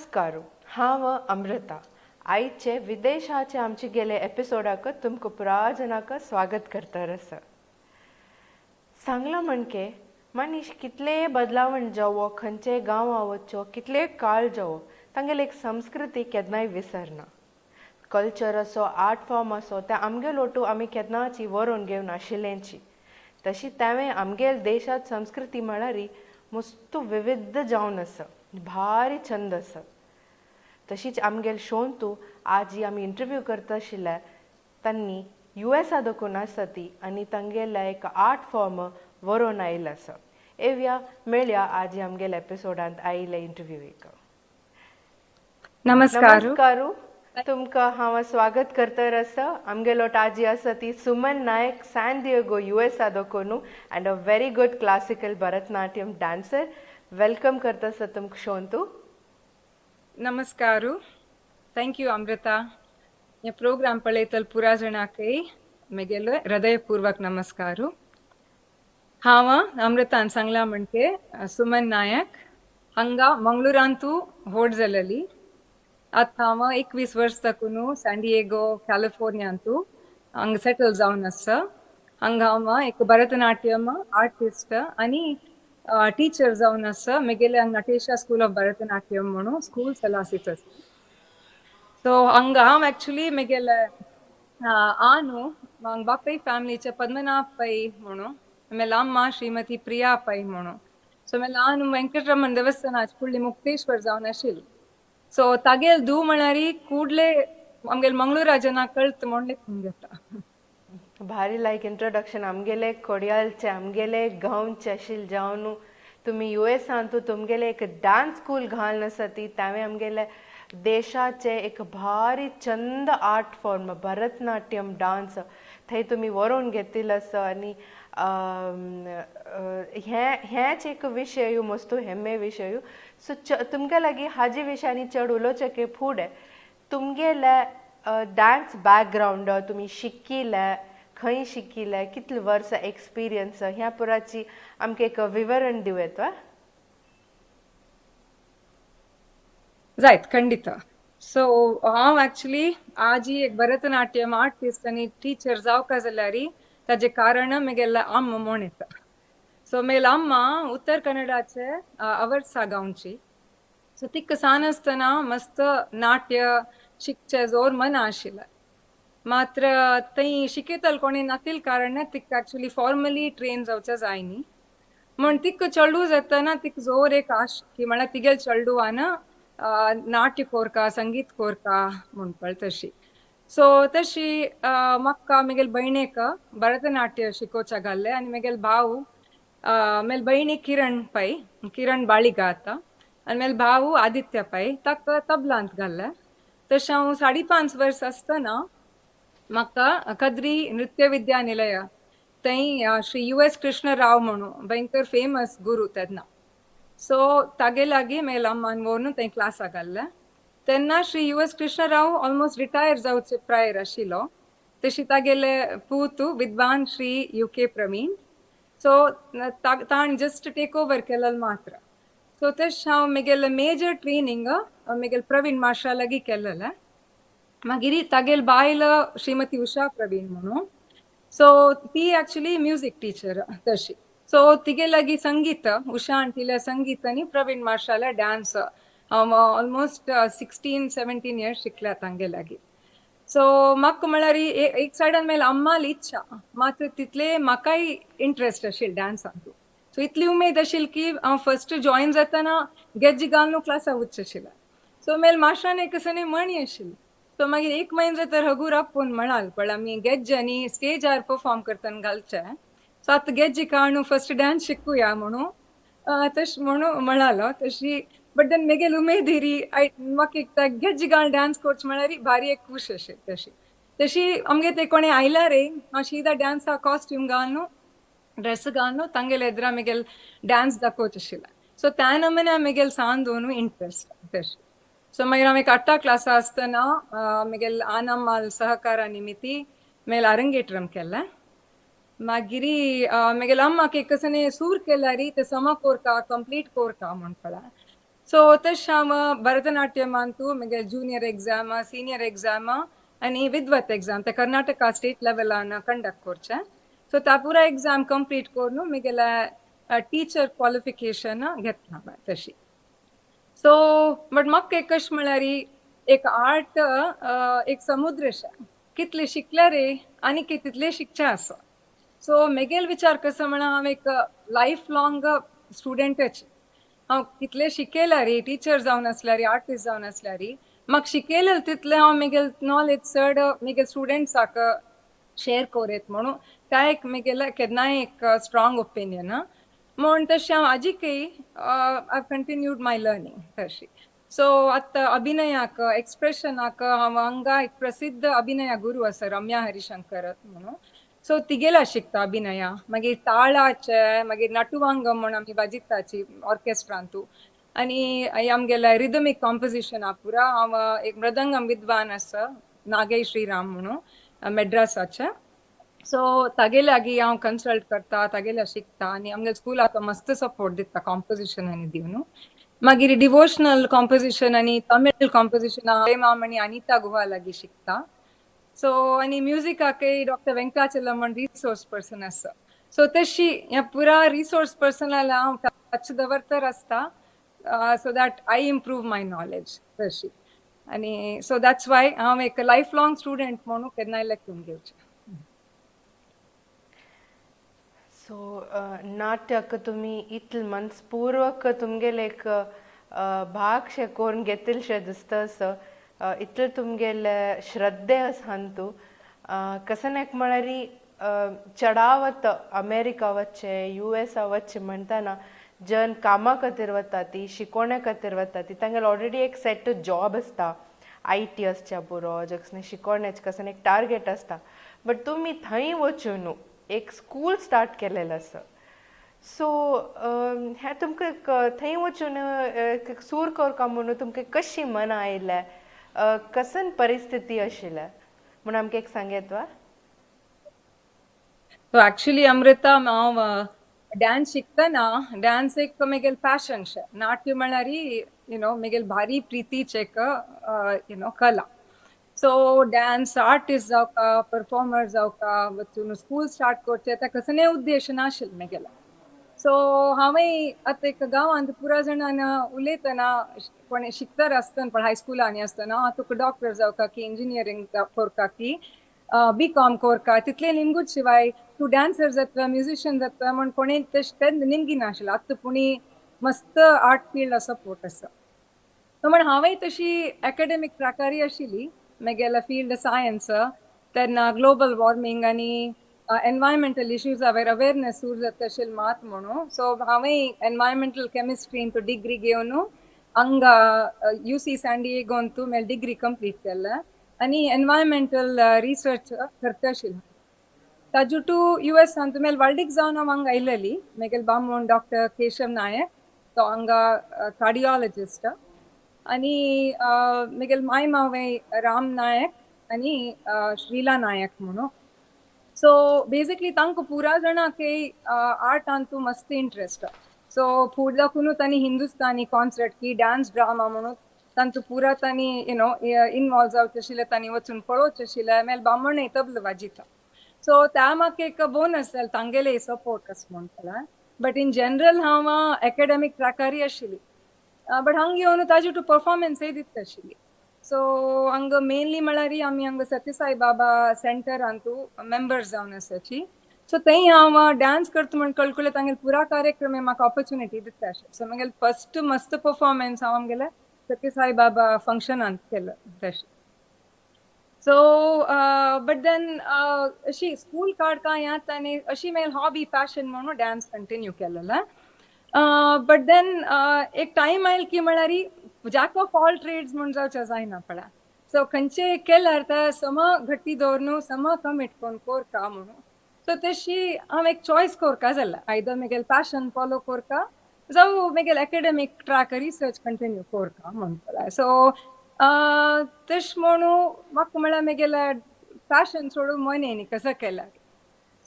नमस्कार, हांव अमृता. आयचे विदेशाचे आमचे गेले एपिसोडाक तुमकां पुरा जनाक स्वागत करता आसा. सांगलां म्हणके मनीस कितले बदलावण जावो, खंयचे गांवां वचो, कितले काळ जावो, तांगेले एक संस्कृती केन्नाय विसरना. कल्चर असो, आर्ट फॉर्म असो, ते आमगेल ओटू आमी केन्नाची व्हरोन घेवन आशिल्लेंची. तशी तांवें आमगेल देशांत संस्कृती म्हळ्यार मस्त विविध जावन आसा, भारी छंद आसा. तशीच आमगेल शोंतू आज जी आमी इंटरव्यू करता आशिल्ले तांणी युएसा दखून आसा ती आनी तांगेले एक आर्ट फॉर्म व्हरोन आयिल्लो आसा. येवया मेळया आज आमगेले एपिसोडांत आयिल्ले इंटरव्यू एक. नमस्कार. नमस्कार, तुमकां हांव स्वागत करतर आसा. आमगेलो आजी आसा ती सुमन नायक, सॅन दिएगो युएसा दखून, and a very good classical Bharatanatyam dancer. Welcome करता आसा तुमकां शोंतू. नमस्कार, thank you Amrita. हे प्रोग्राम पळयतल पुरा जणाकय मेगेलो हृदयपूर्वक नमस्कार. हांव अमृतान सांगला म्हणके सुमन नायक, हांगा मंगळुरांतू व्हड जालेली. आतां हांव 21 वर्स तकून सँडिएगो कॅलिफोर्नियांतू हांगा सेटल जावन आसा. हांगा हांव एक भरतनाट्यम आर्टिस्ट आनी टीचर जावन आसा. मेगेले हांगा नटेशा स्कूल ऑफ भरतनाट्यम म्हणून स्कूल चलासीच आसा. सो हांगा हांव एक्चुली मेगेले आनु हांगा बापय फॅमिलीचे पद्मनाभ पै म्हणून, आಮೇಲೆ अम्मा श्रीमती प्रिया पै म्हणून. सो आमेले आनु वेंकटरमण देवस्थानाच कुಳ್ಳಿ मुक्तेश्वर जावन आशिल्ली. सो तागेल दू म्हळ्यार ಕೂಡ್ಲೆ आमगेले मंगळूरा जना कळत म्हणले घेता. भारी लायक इंट्रोडक्शन. आमगेले कोडियालचे, आमगेले गांवचे आशिल्ले जावन तुमी युएसांतू तुमगेले एक डान्स स्कूल घालून आसा ती तांवें आमगेले देशाचे एक भारी Chand art form Bharatanatyam dance थंय तुमी व्हरोन घेतिल्लो आसा. आनी हें हेंच एक विशय मस्तू हेम्मे विशय. सो तुमगे लागीं हाजे विशय आनी चड उलोवचें की फुडें तुमगेले डान्स बॅकग्रावंड, तुमी शिकिल्ले खंय, शिकिल्ले कितले वर्सां एक्सपिरियन्स, ह्या पुराची आमकां एक विवरण दिवं येता? जायत खंडित. सो हांव एक्चुली आजी एक भरतनाट्यम आर्टिस्ट आनी टीचर जावका जाल्यार ताजें कारण म्हगेले अम्मा म्हूण येता. सो म्हगेले अम्मा उत्तर कन्नडाचे अवर्सा गांवची. सो तिका सान आसतना मस्त नाट्य शिकचें जोर मन आशिल्लें. मात्र थंय शिकयतल कोणी नातील कारण तिका एक्चुली फॉर्मली ट्रेन जावचें जाय न्ही म्हण तिका चेडूं जातना तिका जोर एक आश की म्हळ्यार तिगेल चेडवान नाट्य कोरका, संगीत कोरका म्हणपाक तशी. सो तशी म्हाका म्हगेले भयणीक भरतनाट्य शिकोवच्या घाल्लें आनी म्हगेले भाव, म्हगेले भयणी किरण पै, किरण बाळिगा आतां, आनी म्हगेले भाव आदित्य पै ताका तबलांत घाल्लें. तशें हांव 5.5 वर्स आसतना म्हाका कद्री नृत्य विद्या निलय थंय श्री यू.एस. कृष्ण राव म्हणून भयंकर फेमस गुरू तेन्ना, सो तागे लागीं म्हगेले अम्मान व्हरून थंय क्लासाक घाल्लें. तेन्ना Shri U S. Krishna Rao almost retire जावचे प्रायर आशिल्लो. तशी तागेले पूत विद्वान श्री यू.के. प्रवीण, सो ताणें जस्ट टेक ओवर केलें मात्र. सो तशें हांव म्हगेलें मेजर ट्रेनींग म्हगेले प्रवीण मास्टरा लागीं केलेलें. मागीर तागेल बायल श्रीमती उषा प्रवीण म्हणून, सो ती एक्चुली म्युजीक टिचर तशी. सो तिगे लागीं संगीत, उषा आंटीले संगीत आनी प्रवीण मास्टराले डान्स हांव ऑलमोस्ट 16-17 इयर्स शिकल्या तांगे लागीं. सो म्हाका म्हळ्यार एक सायडान म्हगेले अम्माली इच्छा, मात्र तितले म्हाकाय इंट्रस्ट आशिल्लो डान्सांतू. सो इतली उमेद आशिल्ली की हांव फर्स्ट जॉयन जातना गेज्जी घालून क्लासाक वचचें आशिल्लें. सो म्हगेले मास्टरान एक असो म्हणी आशिल्ली. सो मागीर एक म्हयनो जाता रघु आपोवन म्हणाल पण आमी गेज्जे आनी स्टेजार परफॉर्म करतना घालचे, सो आतां गेज्जी काडून फर्स्ट डान्स शिकूया म्हणून तशें म्हणून म्हणालो तशी. बट then म्हगेले उमेदीरी म्हाका एक गेज्जी घालून डान्स करचें म्हळ्यार भारी एक खूश आशिल्ली. तशी तशी आमगे ते कोणें आयल्यार रे हांव शिदा डान्सा कॉस्ट्यूम घालून ड्रेस घालून तांगेले एदरा म्हगेले डान्स दाखोवचें आशिल्लें. सो त्या नमुन्या म्हगेले सान दोनूय इंट्रस्ट तशी. सो मागीर हांव एक अट्टा क्लासा आसतना म्हगेले आनम्माल सहಕಾರ निमित्ती म्हगेलें अरंगेट्रम केलें. मागीर म्हगेले अम्माक एक कसने सूर केल्यार ते समा कोरका, कंप्लीट कोरका म्हणपळा. सो तशें हांव भरतनाट्यमांतू म्हगे ज्युनियर एग्जाम, सिनियर एग्जाम आनी विद्वत एग्जाम ते कर्नाटका स्टेट लेवलान कंडक्ट करचे. सो त्या पुरा एग्जाम कंप्लीट करून म्हगेले टिचर क्वॉलिफिकेशन घेतला तशी. सो बट म्हाका एक कशें म्हळ्यार एक आर्ट एक समुद्र शें, कितले शिकल्या रे आनी तितले शिकचें आसा. सो मेगेल विचार कसो म्हणा, हांव एक लायफ लॉंग स्टुडंटच. हांव कितले शिकयल्या रे, टिचर जावन आसल्यार, आर्टिस्ट जावन आसल्यार, म्हाका शिकयलें तितलें हांव मेगेल नॉलेज चड मेगेल स्टुडंट्साक शेअर कोरेत म्हणून त्या एक मेगेले केन्नाय एक स्ट्रॉंग ओपिनियन. म्हूण तशें हांव आजिकय I continued my learning तशी. सो आतां अभिनयाक, एक्सप्रेशनाक हांव हांगा एक प्रसिद्ध अभिनया गुरू आसा, रम्या हरिशंकर म्हणून. सो तिगेला शिकता अभिनया. मागीर ताळाचे, मागीर नटुवांगम म्हूण आमी वाजयताची ऑर्केस्ट्रांतू, आनी आमगेले रिदमीक कॉम्पोजिशन पुरा हांव एक मृदंगम विद्वान आसा, नागय श्रीराम म्हणून मेड्रासाचे. सो तागे लागीं हांव कन्सल्ट करता, तागेल्या शिकता आनी आमगे स्कुलाक मस्त सपोर्ट दिता कॉम्पोजिशन आनी दिवन. मागीर डिवोशनल कॉम्पोजिशन आनी तमिळ कॉम्पोजिशन माम आनी अनिता गुहा लागीं शिकता. सो आनी म्युजिकाकय डॉक्टर वेंकटाचलम म्हण रिसोर्स पर्सन आसा. सो तशी ह्या पुरा रिसोर्स पर्सनाला हांव टच दवरतर आसता, so that I improve my knowledge तशी. आनी सो that's why हांव एक लायफ लॉंग स्टुडंट म्हणून केन्नाय लेखून घेवचें. सो नाटक तुमी इतलें मनस्पूर्वक तुमगेले एक भाग शे करून घेतिल्शे दिसता असो, इतले तुमगेले श्रद्धे आसा हातूंत. कसन एक म्हळ्यार चडावत अमेरिका वच्चें, युएसा वच्चें म्हणटना जन कामा खातीर वता, ती शिकोवणे खातीर वता, ती तांगेले ऑलरेडी एक सेट जॉब आसता, IT आसच्या पुरो, जसने शिकोवण्याचें कसन एक टार्गेट आसता. बट तुमी थंय वचून न्हू एक स्कूल स्टार्ट केलेलें आसा. सो हें तुमकां थंय वचून सूर करका म्हणून तुमकां कशी मना आयलें, कसन परिस्थिती आशिल्लें म्हूण आमकां एक सांगेत वा? सो एक्चुअली अमृता, हांव डान्स शिकतना डान्स एक म्हगेले पॅशन शें. नाट्य म्हळ्यार you know म्हगेले भारी प्रितीचें एक you know कला. सो डान्स आर्टिस्ट जावका, परफॉर्मर जावका, वचून स्कूल स्टार्ट करचें तें कसलेय उद्देश नाशिल्लें म्हगेलो. सो हांवें आतां एक गांवांत पुरा जाणान उलयतना, कोणी शिकतर आसतना पण हायस्कुलांनी आसतना, तुका डॉक्टर जावका की इंजिनियरींग करका की बी कॉम करका, तितलें निमगूच शिवाय तूं डान्सर जाता, म्युजिशियन जाता म्हण कोणी तशें तेन्ना निमगी नाशिल्लें. आतां पुणी मस्त आर्ट फिल्ड सपोर्ट आसा. म्हण हांवें तशी एकाडेमीक ट्रॅकारी आशिल्ली. म्हगेलें फिल्ड सायन्स, तेन्ना ग्लोबल वॉर्मींग आनी एनवायरमेंटल इश्यूजा वयर अवेरनेस सुरू जाता आशिल्लें मात म्हणून. सो हांवें एनवायरमेंटल केमिस्ट्रींत डिग्री घेवन हांगा युसी सँडिएगोंतू म्हागे डिग्री कंप्लीट केलें आनी एनवायरमेंटल रिसर्च करता आशिल्लें. ताजू टू युएसांत मेल वर्ल्डीक जावन हांव हांगा आयलेली. म्हगेले बामूण डॉक्टर केशव नायक, तो हांगा कार्डियोलॉजिस्ट, आनी म्हगेले माय मावय राम नायक आनी श्रीला नायक म्हणून. सो बेसिकली तांकां पुरा जाणांक आर्टांतू मस्त इंट्रस्ट. सो फुडें दाखोवन तांणी हिंदुस्तानी कॉन्सर्ट की डान्स ड्रामा म्हणून तांचो पुरा तांणी you know involve जावचें आशिल्लें, तांणी वचून पळोवचें आशिल्लें. मागीर बामणय तबलो वाजयता. सो त्या म्हाका एक बोनस जालें तांगेले सपोर्ट अशें म्हणटलें. बट इन जनरल हांव एकाडेमीक ट्रॅकारी आशिल्ली, बट हांगा येवन ताजे टू परफॉर्मन्सय दिता आशिल्ली. सो हांगा मेनली म्हळ्यार आमी हांगा सत्यसाई बाबा सेंटरांतू मेंबर्स जावन आसाची. सो थंय हांव डान्स करता म्हण कळकुले तांगेले पुरा कार्यक्रम म्हाका ऑपॉर्च्युनिटी दिता आशिल्ले. सो म्हगेले फर्स्ट मस्त परफॉर्मन्स हांव आमगेले सत्यसाई बाबा फंक्शनांत केलो तशें. सो बट then अशी स्कूल काडका यात आनी अशी मागीर हॉबी पॅशन म्हणून डान्स कंटिन्यू केलेलें. बट then एक टायम आयल की म्हळ्यार जॅक ऑफ ऑल ट्रेड्स म्हूण जावचें जायना पळय. सो खंयचे केल्यार ते सम घट्टी दवरून सम कमिट करून कोरका म्हणून. सो तशी हांव एक चॉयस कोरका जालें, आयदर म्हगेलें पॅशन फॉलो कोरका जावं म्हगेलें एकेडमीक ट्रॅक रिसर्च कंटिन्यू कोरका म्हणटलें. सो तशें म्हणून म्हाका म्हळ्यार म्हगेलें पॅशन सोडून मन येयनी कसो केल्यार.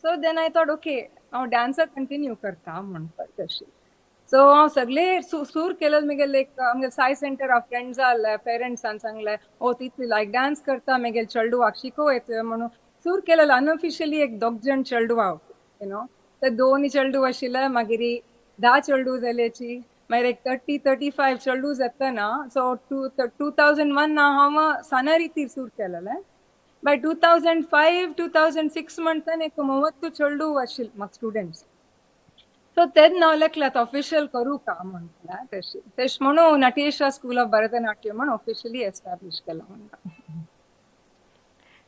So then I thought, okay, हांव डान्सर कंटिन्यू करता म्हणपाक तशी. सो हांव सगळे सूर केलें मेगेले एक आमगे साय सेंटर ऑफ फ्रेंड्स आहले, पेरंट्सान सांगले, ओ तितली लायक डान्स करता, मेगेले चेडवाक शिकोव येता म्हणून सूर केलें. अनऑफिशियली एक दोग जण चेडवा, you know, ते दोन चेडू आशिल्ले, मागीर 10 चेडू जाल्याची, मागीर एक 30-35 चेडू जातना. सो 2001 हांव साना रितीर सूर केलेलें. बाय 2005, 2006 म्हणताना एक 30 चेडू आशिल्ले म्हाका स्टुडंट्स. सो तेन्ना हांव लेखलें, आतां ऑफिशियल करूं का म्हणटा तशी. तेश म्हणून नटेशा स्कूल ऑफ भरतनाट्यम म्हण ऑफिशियली एस्टॅब्लिश केलां म्हणटा.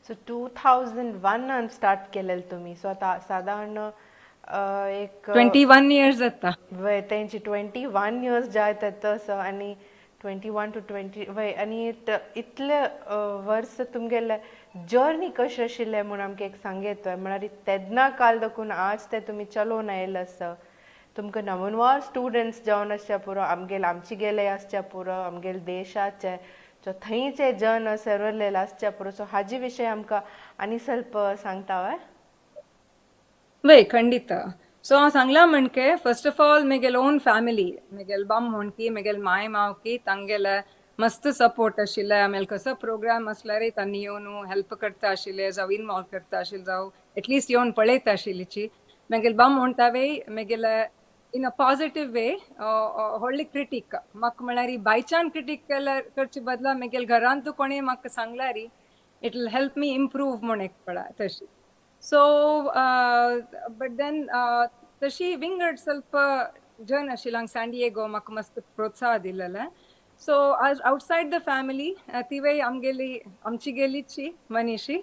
सो 2001 स्टार्ट केलेलं तुम्ही. सो आता साधारण एक 21 इयर्स जाता. वय, तेंची 21 इयर्स जायत तसं आणि 21 टू 20 वय. आनी इतले वर्स तुमगेले जर्नी कशें आशिल्लें म्हूण आमकां एक सांगयत. म्हळ्यार तेन्ना काल दाखून आज ते तुमी चलोवन आयले आसा. तुमकां नवनवार स्टुडंट्स जावन आसच्या पुरो, आमगेले आमचे गेले आसच्या पुरो, आमगेले देशाचे जो थंयचे जन आसा उरलेले आसच्या पुरो. सो हाजे विशय आमकां आनी ಸ್ವಲ್ಪ सांगता वय? वय, ಖಂಡಿತ. ಸೊ हांव सांगलां म्हणके, फर्स्ट ऑफ ऑल मेगेल ओन फॅमिली, मेगेल बाम म्हणकी, मेगेल माय मावकी, तांगेले मस्त सपोर्ट आशिल्ले. आमेल कसो प्रोग्राम आसल्यारय तांणी येवन हेल्प करता आशिल्ले, जावं इनवॉल्व करता आशिल्ले, जावं एटलिस्ट येवन पळयता आशिल्लीची. मेगेल बाम म्हणटावे, मेगेले इन अ पॉझिटिव्ह वे व्हडली क्रिटीक म्हाका, म्हळ्यार बायच्यान क्रिटीक केल्यार करचे बदला मेगेल घरांत कोणें म्हाका सांगल्यार it will help me improve म्हूण एक पळय तशी. सो बट then तशी विंगड ಸ್ವಲ್ಪ जन आशिल्ले हांगा सँडिएगो, म्हाका मस्त प्रोत्साह दिलेलें. सो आउटसायड the family, तिवय आमगेली आमची गेलीची मनीशी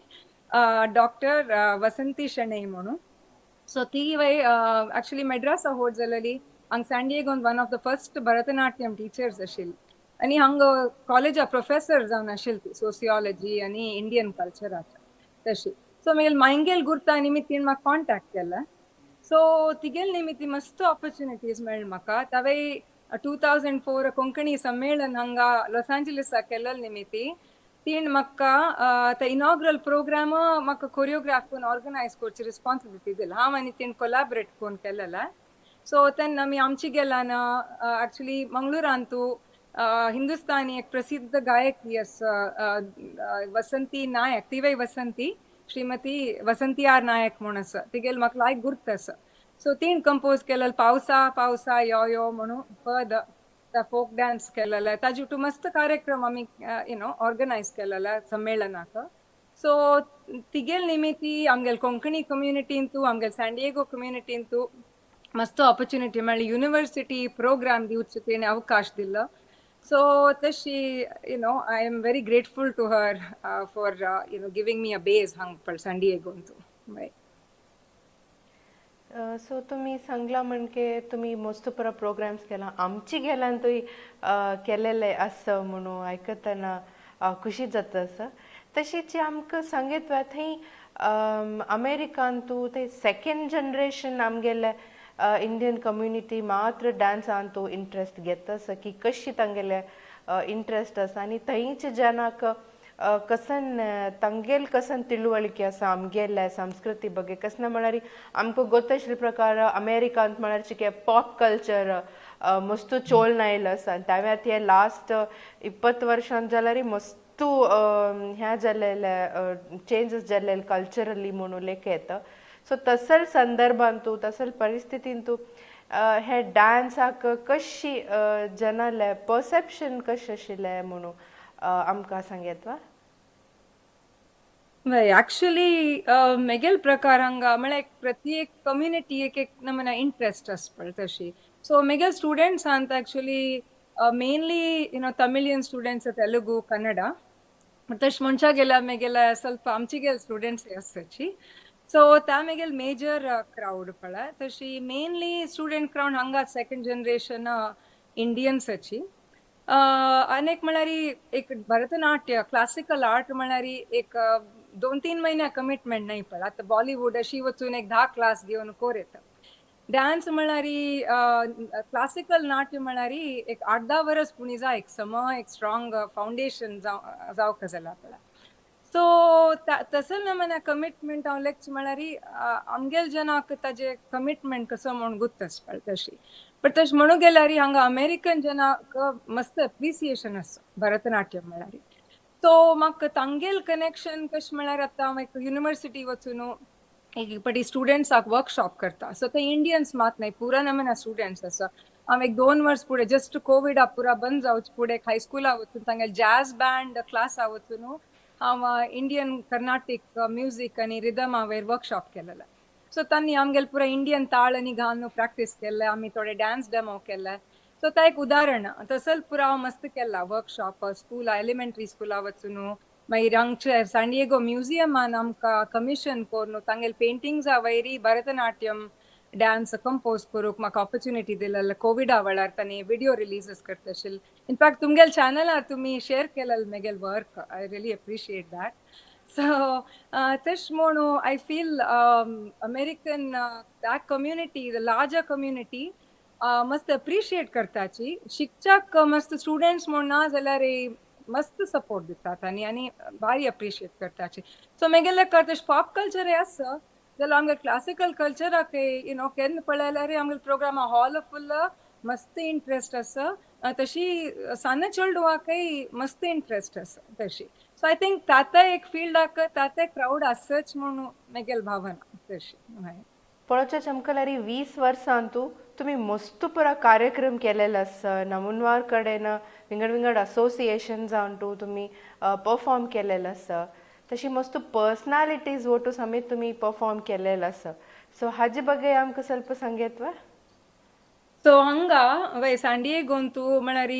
डॉक्टर वसंती शणै म्हणून. सो ती वय एक्चुअली मेड्रासा होड जालेली, हांगा सँडिएगोन one of the first Bharatanatyam teachers आशिल्ली आनी हांगा कॉलेजा प्रोफेसर जावन आशिल्ली ती, सोसियोलॉजी आनी इंडियन कल्चराच्या तशी. सो मागीर मायंगेल गुर्ता निमित्तीन म्हाका कॉन्टॅक्ट केलें. सो तिगेल निमित्ती मस्त ऑपॉर्च्युनिटीज मेळ्ळ म्हाका. तावें 2004 कोंकणी संमेलन हांगा लॉस एंजलिसाक केल्लें निमित्ती तीण म्हाका ते इनॉग्रल प्रोग्राम म्हाका कोरियोग्राफ करून ऑर्गनायज करची रिस्पॉन्सिबिलिटी दिला. हांव आनी तीण कोलॅबरेट करून केलेलें. सो तेन्ना आमी आमची गेल्यान एक्चुअली मंगळुरांतू हिंदुस्तानी एक प्रसिद्ध गायकी आसा, वसंती नायक, तिवय वसंती, श्रीमती वसंती आर नायक म्हूण आसा. तिगेल म्हाका लायक गुर्त आसा. सो तीण कंपोज केलेलं पावसा पावसा यो यो म्हणून पद, फोक डान्स केलेले. ताजे टू मस्त कार्यक्रम आमी you know organise केलेले संमेलनाक. सो तिगेल निमित्ती आमगेल कोंकणी कम्युनिटींतू, आमगेल सँडिएगो कम्युनिटींतू मस्त ऑपॉर्च्युनिटी मेळ्ळी. युनिवर्सिटी प्रोग्राम दिवचे तेणे अवकाश दिलो. सो तशी I am very grateful to her for giving me a base हांग पळ सँडिएगोंतू. सो तुमी सांगला म्हणके तुमी मस्त पुरो प्रोग्राम्स केला, आमची गेल्यान तुय केलेले आसा म्हणून आयकतना खुशी जाता आसा. तशीच आमकां सांगीत थंय अमेरिकान तूं थंय सेकेंड जनरेशन आमगेले इंडियन कम्युनिटी मात्र डान्सान तूं इंट्रस्ट घेता आसा की कशी तांगेले इंट्रस्ट आसा आनी थंयचे जनाक कसन तांगेल कसन ತಿಳುವಳಿಕೆ आसा आमगेले संस्कृती ಬಗ್ಗೆ कसना? म्हळ्यार आमकां गोत आशिल्ले प्रकार अमेरिकांत म्हळ्यार चिके पॉप कल्चर मस्तू चोल आयलो आसा आनी तांवें आतां हे लास्ट 20 वर्षांत जाल्यार मस्तू ह्या जालेले चेंजीस जाल्लेले कल्चरली म्हणून लेख येता. सो तसल संदर्भांतू, तसल परिस्थितींतू हे डान्साक कशी जनाले परसेप्शन कशें आशिल्लें म्हणून आमकां सांगयत वा? ऍक्च्युली मेगेल प्रकार हांगा म्हळ्यार प्रत्येक कम्युनिटी एक एक नमुना इंट्रस्ट आसता तशी. सो मेगेल स्टुडंट्सांत actually mainly Tamilian students, Telugu, Kannada. तशें म्हणच्या गेल्यार मेगेले ಸ್ವಲ್ಪ आमची स्टुडंट्स आसाची. सो त्या मेगेल मेजर क्रावड पळय तशी मेनली स्टुडंट क्रावड हांगा सेकंड जनरेशन इंडियन्साची. अनेक म्हळ्यार एक भरतनाट्य क्लासिकल आर्ट म्हळ्यार एक 2-3 महिन्या कमिटमेंट नाही पळ. आता बॉलिवूड अशी वचून एक 10 क्लास घेवन कोर येता. डान्स म्हळ्यार, क्लासिकल नाट्य म्हळ्यार एक 8-10 वर्स पुणी जाय, एक सम एक स्ट्रॉंग फाउंडेशन जावंक जाय पळय. सो तसं नमूना कमिटमेंट हांव लेगचे म्हळ्यार आमगेल जनाक ताजे कमिटमेंट कसो म्हूण गुत्त आसपा तशी. बट तशें म्हणूंक गेल्यार हांगा अमेरिकन जनाक मस्त एप्रिसिएशन आसा भरतनाट्यम म्हळ्यार. सो म्हाका तांगेल कनेक्शन कशें म्हळ्यार आतां हांव एक युनिवर्सिटी वचून एक पटी स्टुडंट्साक वर्कशॉप करता. सो ते इंडियन्स मात न्हय, पुरा नमूना स्टुडंट्स आसा. हांव एक 2 वर्स फुडें जस्ट कोविडा पुरा बंद जावचे फुडें एक हायस्कुला वचून तांगेले जॅज बँड क्लासा वचून हांव इंडियन कर्नाटीक म्युजीक आनी रिदमा वयर वर्कशॉप केलेले. सो तांणी आमगेले पुरा इंडियन ताळ आनी घालून प्रॅक्टीस केल्ले, आमी थोडे डान्स डेमो केले. सो ता एक उदाहरण. तसोच पुरा हांव मस्त केला वर्कशॉप स्कुला, एलिमेंट्री स्कुला वचून. मागीर हांगचे सांडिएगो म्युजियमान आमकां कमिशन करून तांगेले पेंटिंग्सा वयरी भरतनाट्यम डान्स कंपोज करूंक म्हाका ऑपॉर्च्युनिटी दिलेले कोविडा वेळार. तांणी विडियो रिलीजस करता आशिल्ले. इनफॅक्ट तुमगेले चॅनलार तुमी शेअर केलेले मेगेल work, I really appreciate that. So तशें म्हणून I feel American that community, the larger community मस्त अप्रिशिएट करताची. शिकच्याक मस्त स्टुडंट्स म्हूण ना जाल्यार मस्त सपोर्ट दितात आनी आनी भारी अप्रिशिएट करताची. सो मेगेले तशें पॉप कल्चर आसा जाल्यार आमगे क्लासिकल कल्चराक you know केन्ना पळयल्यार आमगे प्रोग्रामा हॉल फुल मस्त इंट्रस्ट आसा. तशी सान चेडवाकय मस्त इंट्रस्ट आसा तशी. सो I think ताता एक फिल्डाक ताता क्रावड आसच म्हणून मेगेल भावना तशी. पळोवच्या चमकलारी 20 वर्सांतू तुमी मस्त पुरा कार्यक्रम केलेलो आसा. नमुनवार कडेन विंगड विंगड असोसिएशन जावन तुमी परफॉर्म केलेलो आसा. तशी मस्त पर्सनालिटीज ओटू समेत तुमी परफॉर्म केलेलो आसा. सो हाजे ಬಗ್ಗೆ आमकां ಸ್ವಲ್ಪ सांगयत वा? सो हांगा वय सांडिएगोंतू म्हळ्यार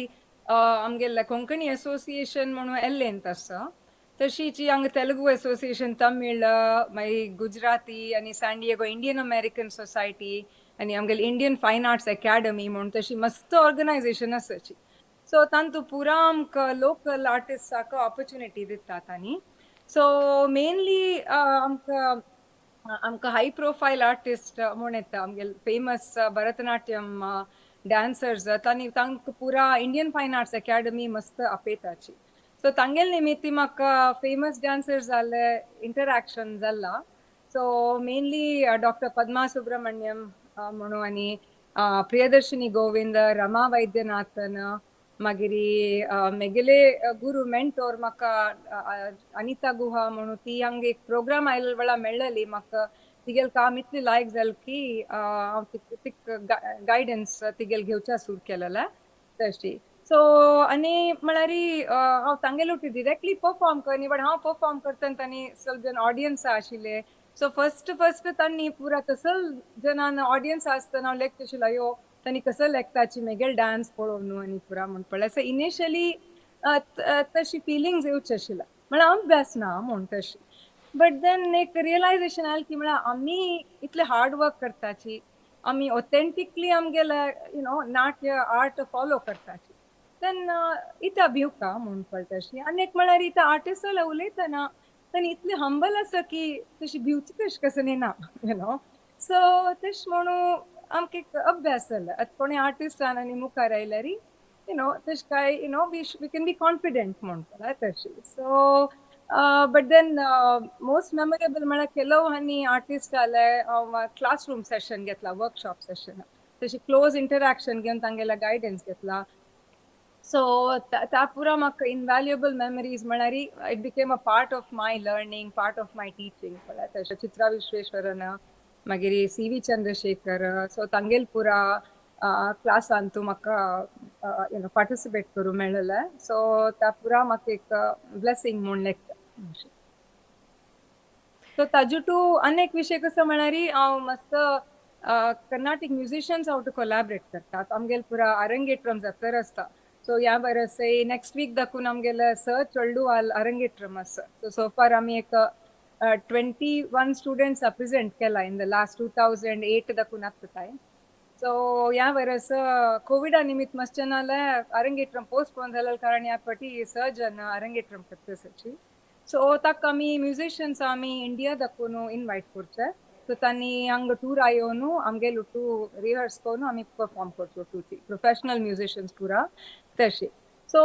आमगेले कोंकणी असोसिएशन म्हणून एल्लेंत आसा. तशीच हांगा तेलुगू असोसिएशन, तमीळ, मागीर गुजराती आनी सांडिएगो इंडियन अमेरिकन सोसायटी आनी आमगेले इंडियन फायन आर्ट्स अकॅडमी म्हणून तशी मस्त ऑर्गनायझेशन आसाची. सो तांतू पुरा आमकां लोकल आर्टिस्टाक ऑपॉर्च्युनिटी दितात. आनी सो मेनली आमकां आमकां हाय प्रोफायल आर्टिस्ट म्हूण येता आमगेले फेमस भरतनाट्यम डान्सर्स, तांणी तांकां पुरा इंडियन फायन आर्ट्स अकॅडमी मस्त आपयताची. सो तांगेले निमित्ती म्हाका फेमस डान्सर्स जाले इंटरॅक्शन जाला. So mainly doctor Padma Subrahmanyam म्हणून आनी प्रियदर्शिनी गोविंद, रमा वैद्यनाथन, मागीर मेगेले गुरू मेंटोर म्हाका अनिता गुहा म्हणून, ती हांगा एक प्रोग्राम आयले वेळा मेळ्ळली म्हाका. तिगेले काम इतली लायक जालें की हांव तिक गायडन्स तिगेले घेवच्या सुरू केलेलें तशी. सो आनी म्हळ्यार हांव तांगेले डिरेक्टली परफॉर्म करनी, बट हांव परफॉर्म करतना तांणी सगळे जण ऑडियन्स आशिल्ले. सो फर्स्ट फर्स्ट तांणी पुरा तसल जणान ऑडियन्स आसतना हांव लेगता आशिल्लो, अयो तांणी कसो लेगताची मेगेल डान्स पळोवन आनी पुरा म्हूण पळय. सो इनिशियली तशी फिलिंग्स येवचे आशिल्ले, म्हळ्यार अभ्यास ना म्हूण तशी. बट then एक रियलायझेशन आयलें की म्हळ्यार आमी इतले हार्ड वर्क करताची, आमी ऑथेंटिकली आमगेले you know Natya art follow करताची, then इता भिवका म्हूण पळय तशी. आनी एक म्हळ्यार इतां आर्टिस्ट जाल्यार उलयतना तांणी इतले हंबल आसा की तशी भिवची तशें कसं ना you know. सो तशें म्हणून आमकां एक अभ्यास जाला. आतां कोणूय आर्टिस्टान आनी मुखार आयल्यार you know तशें काय you know we can be confident म्हूण पळय तशी. So but then most memorable म्हळ्यार ಕೆಲವು आनी आर्टिस्ट जाले हांव क्लासरूम सेशन घेतला, वर्कशॉप सेशन, तशी क्लोज इंटरॅक्शन घेवन तांगेले गायडन्स घेतला. सो त्या पुरा म्हाका इनव्हॅल्युएबल मेमरीज, म्हळ्यार it became a part of my learning, part of my teaching पळय तशें. चित्रा विश्वेश्वरन, मागीर सी व्ही चंद्रशेखर, सो तांगेल पुरा क्लासान तूं म्हाका you know participate करूं मेळ्ळें. सो त्या पुरा म्हाका एक ब्लेसींग म्हूण लेखता. सो ताजू टू आनी एक विशय कसो म्हळ्यार हांव मस्त कर्नाटीक म्युजिशियन्स हांव टू कोलॅबरेट करतात. आमगेले पुरा अरंगेट्रम जात्तर आसता. सो ह्या बरस नेक्स्ट वीक दाखून आमगेले स चेडू अरंगेट्रम आसा. सो सो फार आमी एक 21 स्टुडंट्स प्रेजेंट केला इन the last 2008 दाखून आतां. सो ह्या वरस कोविडा निमित्त मस्त जनाले अरंगेट्रम पोस्टपोन जाल्ल्या कारण ह्या फावटी स जन अरंगेट्रम करता. सो ताका आमी म्युजिशियन्स आमी इंडिया दाखोवन इनवायट करचे. सो तांणी हांगा टूर आयोवन आमगेले टू रिहर्स करून आमी परफॉर्म करचो, टू ती प्रोफेशनल म्युजिशियन्स पुरा तशी. सो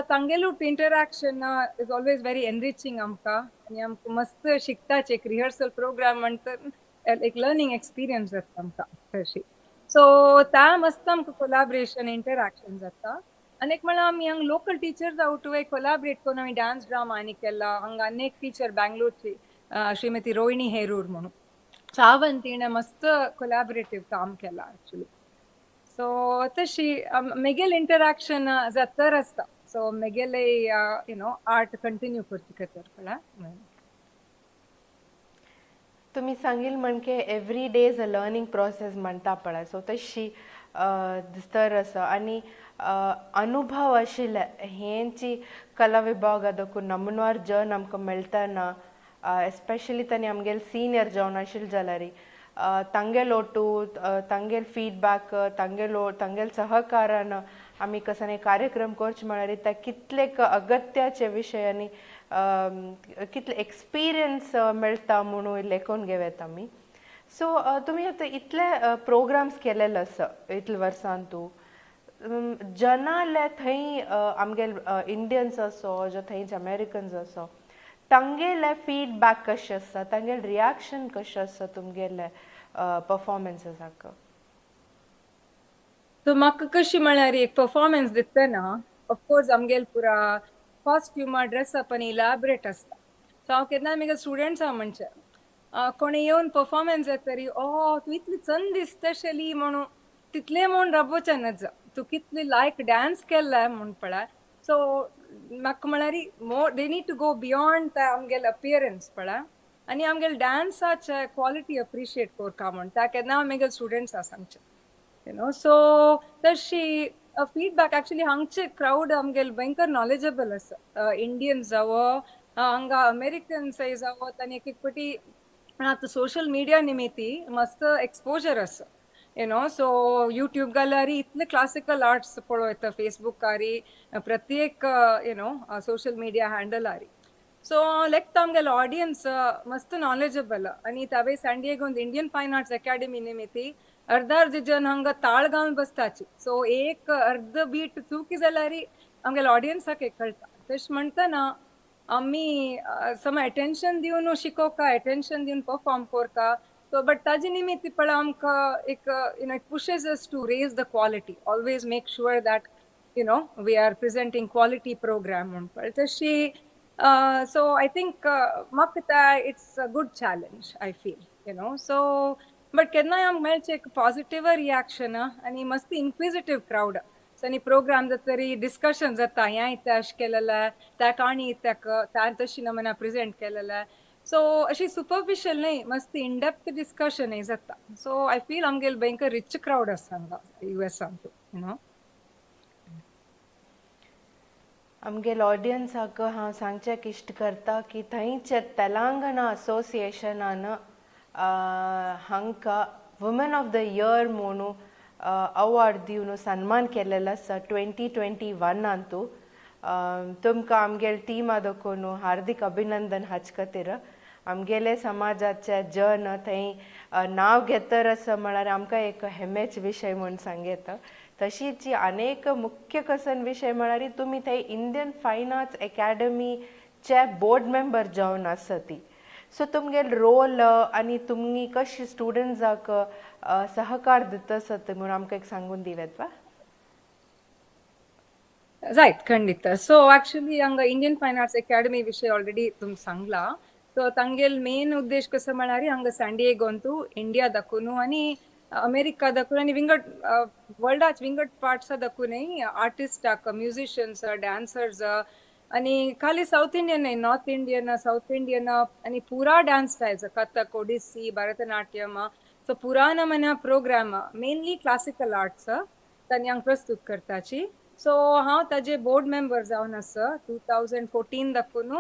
तांगेलो interaction is always very enriching आमकां आनी आमकां मस्त शिकताच. एक रिहर्सल प्रोग्राम म्हणटा, एक लर्निंग एक्सपिरियन्स जाता आमकां तशी. सो ता मस्त आमकां कोलॅबरेशन, इंटरॅक्शन जाता. आनी एक म्हळ्यार आमी हांगा लोकल टिचर्स आवटू कोलॅबरेट करून आमी डान्स ड्रामा आनी केला. हांगा अनेक टिचर बँगलोरची, श्रीमती रोहिणी हेरूर म्हणून सावन, तिणें मस्त कोलॅबरेटीव काम केलां एक्चुली. सो तशी मेगेल इंटरॅक्शन जातर आसता. सो मेगेले you know art continue करचे खातीर कळ्ळें. तुमी सांगील म्हणके every day is a learning process म्हणटा पळय, सो तशी दिसतर आसा. आनी अनुभव आशिल्ले हेंची कला विभागा दाखून नमुनवार जन आमकां मेळटना, एस्पेशली तांणी आमगेले सिनियर जावन आशिल्ले जाल्यार तांगेलो ओटू, तांगेल फीडबॅक, तांगेलो तांगेल सहकारान आमी कसने कार्यक्रम करचे म्हळ्यार ते कितले अगत्याचे विशय आनी कितले एक्सपिरियन्स मेळटा म्हणून लेखून घेवत आमी. सो तुमी आतां इतले प्रोग्राम्स केलेले आसा इतले वर्सान, तूं जनाले थंय आमगेले इंडियन्स असो जो थंयचे अमेरिकन्स असो, तांगेले फीडबॅक कशें आसता, तांगेले रिएक्शन कशें आसता तुमगेले परफॉर्मन्साक? सो म्हाका कशी म्हळ्यार एक परफॉर्मन्स दितना ऑफकोर्स आमगेले पुरा कॉस्ट्युमा, ड्रेसअप आनी इलॅबरेट आसता. सो हांव केन्ना म्हगे स्टुडंट्सां म्हणचें, कोणी येवन परफॉर्मन्स येत तरी, "ओ, तूं इतली चंद दिसतशेली" म्हणून तितलें म्हूण राबोवचें नज, तूं कितली लायक डान्स केल्लाय म्हूण पळय. सो म्हाका म्हळ्यार more they need to go beyond ते आमगेले अपियरन्स पळय आनी आमगेले डान्साचे क्वॉलिटी अप्रिशिएट करका म्हूण त्या केन्ना हांव म्हगेले स्टुडंट्सां सांगचें you know So तशी फीडबॅक ऍक्च्युली हांगचे क्रावड आमगेले भयंकर नॉलेजेबल आसा. इंडियन्स जावो, हांगा अमेरिकन्स जावो, तांणी एक एक पटी आतां सोशल मिडिया निमित्ती मस्त एक्सपोजर आसा you know so YouTube घाल्यार इतले क्लासिकल आर्ट्स पळोवं फेसबुकारी, प्रत्येक you know social media हँडलारी. So लेखता आमगेलो ऑडियन्स मस्त नॉलेजेबल. आनी तावे सँडिएगोन इंडियन फायन आर्ट्स अकॅडमी निमित्ती अर्ध अर्ध जन हांगा ताळ घालून बसताची. सो एक अर्ध बीट चुकी जाल्यार आमगेले ऑडियन्साक एक कळटा. तशें म्हणटना आमी सम अटेन्शन दिवन शिकोवका, अटेन्शन दिवन परफॉर्म करका. सो बट ताजे निमित्त पळय आमकां एक it pushes us to raise the quality, always make sure that we are presenting quality program म्हूण पळय तशी. सो I think म्हाका it's a good challenge, I feel. So but केन्नाय आमकां मेळचें एक पॉझिटिव्ह रिएक्शन आनी मस्त इन्क्विजिटीव क्रावड. सो आनी प्रोग्राम जातरी डिस्कशन जाता, हें इत्या अशें केलेलें, त्या काणी इत्याक त्या तशी नमुना प्रेजेंट केलेलें. सो अशी सुपरफिशियल न्हय, मस्त इनडेप्थ डिस्कशन जाता. सो I feel आमगेले भयंकर रिच क्रावड आसा हांगा युएसान you know. आमगेले ऑडियन्साक हांव सांगचें इश्ट करता की थंयचे तेलंगणा असोसिएशनान हांकां वुमन ऑफ the year म्हणून अवॉर्ड दिवन सन्मान केलेलो आसा 2021नांतू. तुमकां आमगेले टिमा दाखोवन हार्दीक अभिनंदन हाचे खातीर. आमगेले समाजाचे जन थंय नांव घेतर आसा म्हळ्यार आमकां एक हेमेच विशय म्हूण सांगयता. तशीच अनेक मुख्य कसन विशय म्हळ्यार तुमी थंय इंडियन फायन आर्ट्स एकॅडमीचे बोर्ड मेंबर जावन आसा ती. सो तुमगेले रोल आनी तुमी कशी स्टुडंट्साक सहकार दिता आसत म्हणून आमकां एक सांगून दिवेत वा. जायत, खंडित. सो ऍक्च्युली हांगा इंडियन फायन आर्ट्स अकॅडमी विशय ऑलरेडी तुमकां सांगला. सो तांगेल मेन उद्देश कसो म्हळ्यार हांगा सँडिएगोंतू इंडिया दाखोवन आनी अमेरिका दाखोवन आनी विंगड वर्ल्डाच विंगड पार्ट्सा दाखोवनय आर्टिस्टाक, म्युझिशियन्स, डान्सर्स आनी खाली साऊथ इंडियन न्हय, नॉर्थ इंडियन, साऊथ इंडियन आनी पुरा dance styles, Kathak, Odissi, Bharatanatyam, so पुरा नमना प्रोग्राम, मेनली क्लासिकल आर्ट्स तांणी हांगा प्रस्तुत करताची. सो हांव ताजे बोर्ड मेंबर जावन आसा. 2014 दाखून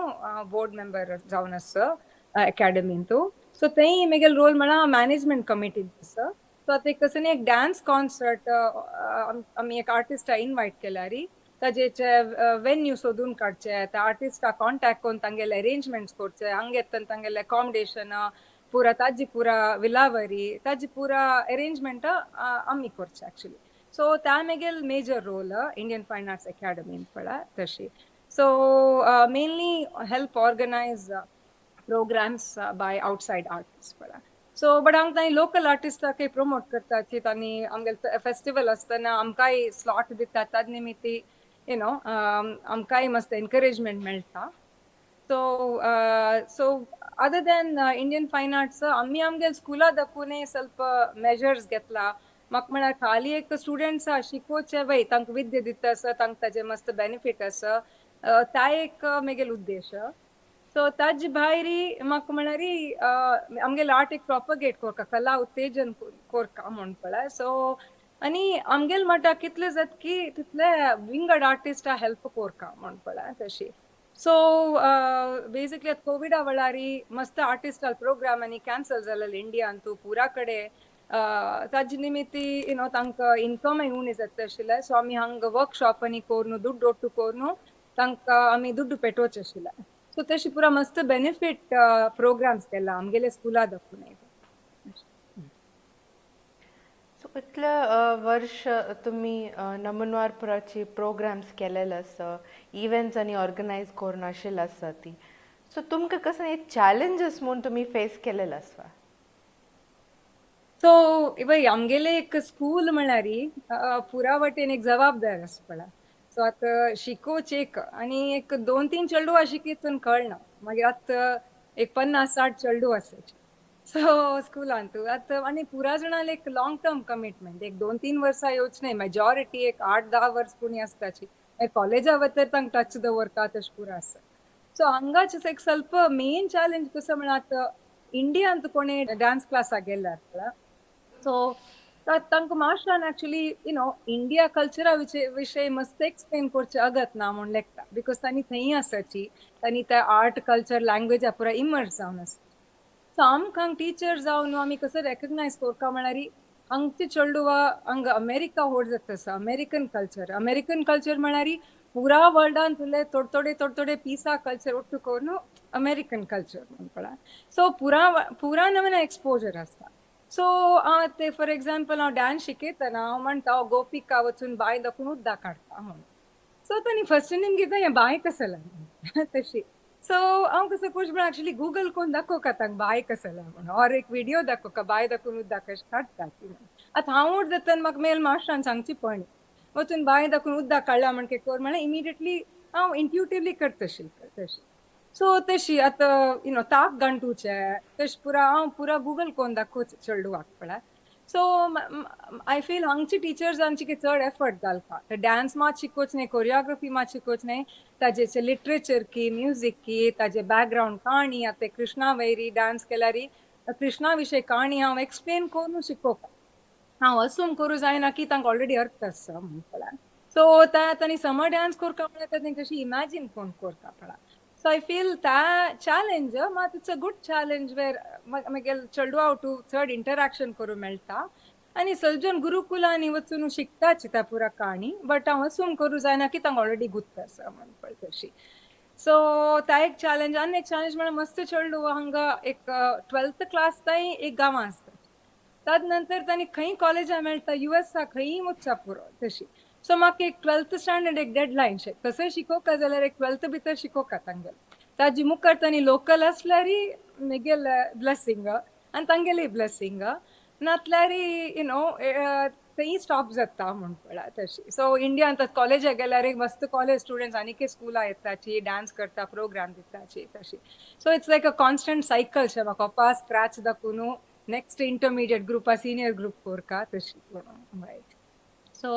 बोर्ड मेंबर जावन आसा अकॅडमींतू. सो थंय म्हगेलो रोल म्हळ्यार मॅनेजमेंट कमिटीन आसा. सो आतां एक कसं एक डान्स कॉन्सर्ट आमी एक आर्टिस्टा इनवायट केल्यार ताजेचे वेन्यू सोदून काडचे, त्या आर्टिस्टा कॉन्टॅक्ट करून तांगेले अरेंजमेंट्स करचे, हांगा येतना तांगेले अकॉमडेशन पुरा, ताजी पुरा विलावरी, ताजी पुरा अरेंजमेंट आमी करचे एक्चुली. सो त्या मेगेल major role Indian fine arts अकॅडमीन पळय तशी. So mainly help organize programs by outside artist पळय. सो बट हांगा तांणी लोकल आर्टिस्टाकय प्रमोट करताची. आनी आमगेले फेस्टिवल आसतना आमकांय स्लॉट दितात. ताज निमित्ती आमकांय मस्त एनकरेजमेंट मेळटा. So other than Indian Fine Arts, आमी आमगे स्कुला दाखोवनय ಸ್ವಲ್ಪ मेजर्स घेतला. म्हाका म्हळ्यार खाली एक स्टुडंट्सा शिकोवचे वय, तांकां विद्या दिता आसा, तांकां ताजे मस्त बेनिफीट आसा, ता एक मेगेल उद्देश. सो ताजे भायरी म्हाका म्हळ्यार आमगेले आर्ट एक प्रोपगेट कोरका, कला उत्तेजन कोरका म्हूण पळय. सो आनी आमगेल मटा कितले जाता की तितले विंगड आर्टिस्टा हेल्प कोरका म्हूण पळय तशी. सो बेसिकली आतां कोविडा वेळारी मस्त आर्टिस्टाल प्रोग्राम आनी कॅन्सल जालेले इंडियांतू पुरा कडेन. ताजे निमित्ती तांकां इन्कमय उणें जाता आशिल्लें. सो आमी हांगा वर्कशॉप आनी करून, दुड्ड ಒಟ್ಟು करून तांकां आमी दुड्ड पेटोवचे आशिल्ले. सो तशी पुरा मस्त बेनिफीट प्रोग्राम्स केला आमगेले स्कुला दाखोवन. सो इतले वर्ष तुमी नमनवारपुराची प्रोग्राम्स केलेले आसा, इव्हेंट्स आनी ऑर्गनायज करून आशिल्ले आसा ती, सो तुमकां कसले चॅलेंजीस म्हूण तुमी फेस केलेले आसा? सो पळय, आमगेले एक स्कूल म्हळ्यार पुरा वटेन एक जबाबदार आसा पळय. सो आतां शिकोवचें एक आनी एक दोन तीन चेडवां शिकयतून कळना. मागीर आतां एक 50-60 चेडूं आसाची सो स्कुलांत आतां. आनी पुरा जाणांले एक लॉंग टर्म कमिटमेंट, एक 2-3 वर्सां येवच न्हय, मेजॉरिटी एक 8-10 वर्स कोणी आसताची. मागीर कॉलेजा वतर तांकां टच दवरता, तशें पुरा आसा. सो हांगाच एक ಸ್ವಲ್ಪ मेन चॅलेंज कसो म्हळ्यार, आतां इंडियांत कोणी डान्स क्लासाक गेल्यार, सो तांकां मास्टरान एक्चुली इंडिया कल्चरा विशय मस्त एक्सप्लेन करचें अगत ना म्हूण लेखता, because तांणी थंय आसाची, तांणी त्या आर्ट, कल्चर, लँग्वेजा पुरा इमर्स जावन आसा. सो आमकां टिचर जावन आमी कसो रेकग्नायज करता म्हळ्यार, हांगचे चेडवा हांगा अमेरिका व्हड जाता आसा. अमेरिकन कल्चर, अमेरिकन कल्चर म्हळ्यार पुरा वर्ल्डान तुले थोडे थोडे थोडे थोडे पिसा कल्चर ಒಟ್ಟು करून अमेरिकन कल्चर म्हूण पळय. सो पुरा पुरा नवीन एक्सपोजर आसता. सो ते फॉर एग्जाम्पल, हांव डान्स शिकयतना हांव म्हणटा, गोपिका वचून बांय दाखोवन उदक काडटा म्हणून. सो तांणी फर्स्ट नेम घेता, हें बांय कसं तशी. सो हांव कसं कोश म्हळ्यार एक्चुली गुगल करून दाखोवका तांकां बांय कसं म्हणून, ऑर एक व्हिडिओ दाखोवका, बांय दाखोवन उदक कशें काडटा ती म्हणून. आतां हांव जाता, म्हाका मेल मास्टरान सांगची पडली, वचून बांय दाखोवन उदक काडला म्हण कर म्हळ्यार इमिडिएटली हांव इंट्युटिवली करता तशी. सो तशी आतां ताक गांठुचे तशें पुरा हांव पुरा गुगल करून दाखोवचें चेडवाक पळय. सो I feel हांगचे टिचर्स आमचे चड एफर्ट घालता. तर डान्स मात शिकोवच न्हय, कोरियोग्राफी मात शिकोवच न्हय, ताजे लिटरेचर की, म्युजीक की, ताजे बॅकग्रावंड काणी. आतां कृष्णा वैरी डान्स केल्यार कृष्णा विशय काणी हांव एक्सप्लेन करून शिकोवपा. हांव असूम करूं जायना की तांकां ऑलरेडी अर्थ आसा म्हूण पळय. सो तांणी समर डान्स करता म्हळ्यार तांकां कशी इमॅजीन कोण करता पळय. सो I feel त्या चॅलेंज मात it's a good challenge where मागीर चेडवा टू चड इंटराक्शन करूं मेळटा. आनी सज्जन गुरुकुलांनी वचून शिकताची त्या पुरा काणी, बट हांव असूम करूं जायना की तांकां ऑलरेडी गुत्त आसा म्हूण पळय तशी. सो ता एक चॅलेंज. आनी एक चॅलेंज म्हळ्यार, मस्त चेडू हांगा एक 12th class ताई एक गांवां आसता, तद नंतर तांणी खंय कॉलेजा मेळटा, युएसा खंयी वचचा पुरो तशी. सो म्हाका एक 12th standard एक डेडलायन शे, तसं शिकोवका जाल्यार एक 12th भितर शिकोवका तांगेले. ताजी मुखार तांणी लोकल आसल्यार मेगेल ब्लेसिंग आनी तांगेली ब्लेसिंग, नातल्यार थंय स्टॉप जाता म्हूण पळय तशी. सो इंडियान कॉलेजाक गेल्यार एक मस्त कॉलेज स्टुडंट्स आनीक स्कुला येताची, डान्स करता, प्रोग्राम दिताची तशी. So it's like a constant cycle शे. म्हाका पास स्क्रॅच दाखोवन नेक्स्ट इंटरमिडिएट ग्रुपा, सिनियर ग्रुप कोरका तशी. So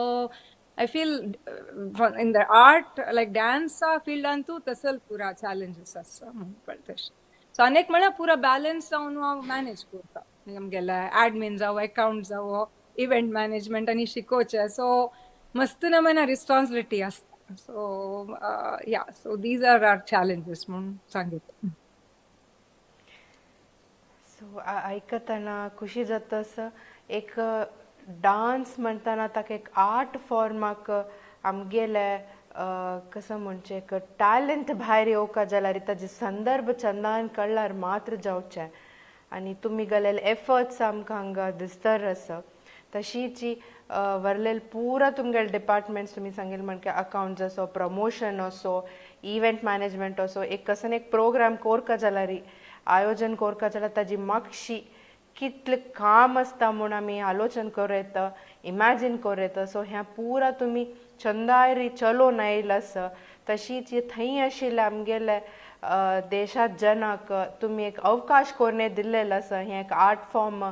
I feel in the art, like dance field ಅಂತೂ तसल पुरा चॅलेंजेस आसा म्हूण पळय तशें. सो अनेक म्हळ्यार पुरा बॅलन्स जावन हांव मॅनेज करता आमगेले ऍडमीन जावं, अकाउंट जावं, इव्हेंट मॅनेजमेंट आनी शिकोवचें. सो मस्त नमना रिस्पॉन्सिबिलिटी आसता. So yeah, so these are our challenges म्हूण सांगितलं. सो आयकतना खुशी जाता. एक डान्स म्हणटाना ताका एक आर्ट फॉर्माक आमगेले कसं म्हणचें, एक टॅलंट भायर येवका जाल्यार ताजे संदर्भ चंदान कळ्ळ्यार मात्र जावचें. आनी तुमी घालेले एफर्ट्स आमकां हांगा दिसतर आसा. तशीच वरलेल पुरा तुमगेले डिपार्टमेंट्स तुमी सांगेल म्हणजे अकाउंट्स असो, प्रमोशन असो, इव्हेंट मॅनेजमेंट असो, एक कसन एक प्रोग्राम कोरका जाल्यार, आयोजन कोरका जाल्यार ताजी मागशी कितलें काम आसता म्हूण आमी आलोचन करूं येता, इमॅजीन करूं येता. सो ह्या पुरा तुमी चंदायरी चलोवन आयला आसा. तशीच थंय आशिल्ले आमगेले देशात जनाक तुमी एक अवकाश कोरणे दिल्लेलो आसा. हें एक आर्ट फॉर्म